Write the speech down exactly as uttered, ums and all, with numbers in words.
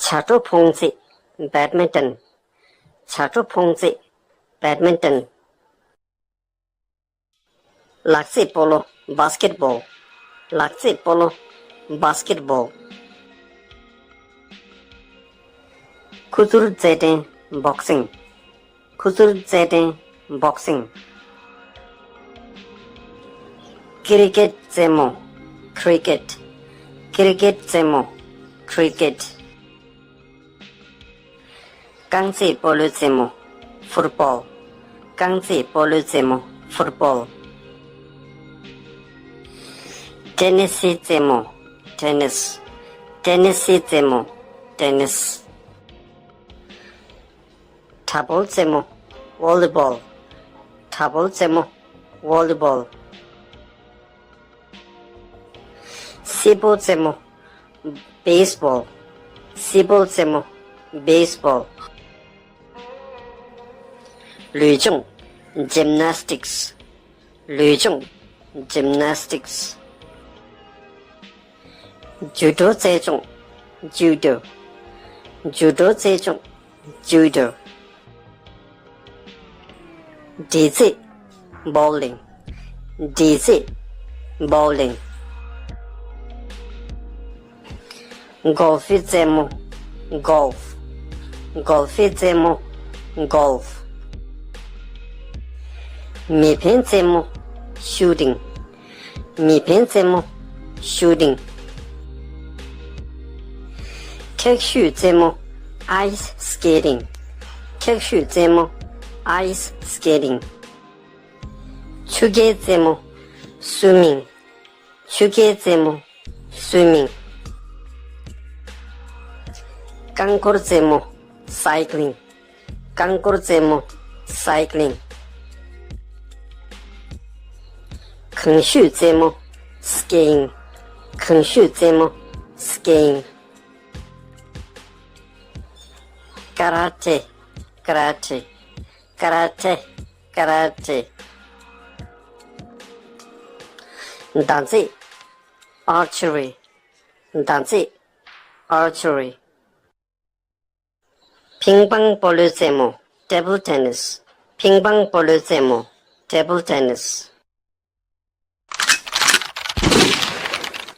བྱ་སྒྲོ་འཕོང་རྩེད། badminton། བྱ་སྒྲོ་འཕོང་རྩེད། badminton། ལག་རྩེད་སྤོ་ལོ། basketball། ལག་རྩེད་སྤོ་ལོ། basketball། ཁུ་ཚུར་རྩེད་འགྲན། boxing། ཁུ་ཚུར་རྩེད་འགྲན། boxing། ཀི་རི་ཀེད་རྩེད་མོ། cricket། ཀི་རི་ཀེད་རྩེད་མོ། cricket། རྐང་རྩེད་སྤོ་ལོའི་རྩེད་མོ། football། རྐང་རྩེད་སྤོ་ལོའི་རྩེད་མོ། football། ཏེ་ནི་སི་རྩེད་མོ། tennis། ཏེ་ནི་སི་རྩེད་མོ། tennis། བྲ་སྤོལ་རྩེད་མོ། volleyball། བྲ་སྤོལ་རྩེད་མོ། volleyball། སེར་པོ་རྩེད་མོ། baseball། སེར་པོ་རྩེད་མོ། baseball། ལུས་སྦྱོང་། gymnastics། ལུས་སྦྱོང་། gymnastics། ཇུ་ཌོ་རྩེད་སྦྱོང་། judo། ཇུ་ཌོ་རྩེད་སྦྱོང་། judo། འདྲིས་རྩེད། bowling། འདྲིས་རྩེད། bowling། གོལ་ཕི་རྩེད་མོ། golf། གོལ་ཕི་རྩེད་མོ། golf། མེ་འཕེན་རྩེད་མོ། shooting། མེ་འཕེན་རྩེད་མོ། shooting། འཁྱག་ཤུད་རྩེད་མོ། ice skating། འཁྱག་ཤུད་རྩེད་མོ། ice skating། ཆུ་རྐྱལ་རྩེད་མོ། swimming། ཆུ་རྐྱལ་རྩེད་མོ། swimming། རྐང་འཁོར་རྩེད་མོ། cycling། རྐང་འཁོར་རྩེད་མོ། cycling། གང་ཤུད་རྩེད་མོ། skiing། གང་ཤུད་རྩེད་མོ། skiing། ཀ་ར་ཏེ། ཀ་ར་ཏེ། ཀ་ར་ཏེ། ཀ་ར་ཏེ། མདའ་རྩེད། archery། མདའ་རྩེད། archery། ཕིང་པང་སྤོ་ལོའི་རྩེད་མོ། table tennis། ཕིང་པང་སྤོ་ལོའི་རྩེད་མོ། table tennis།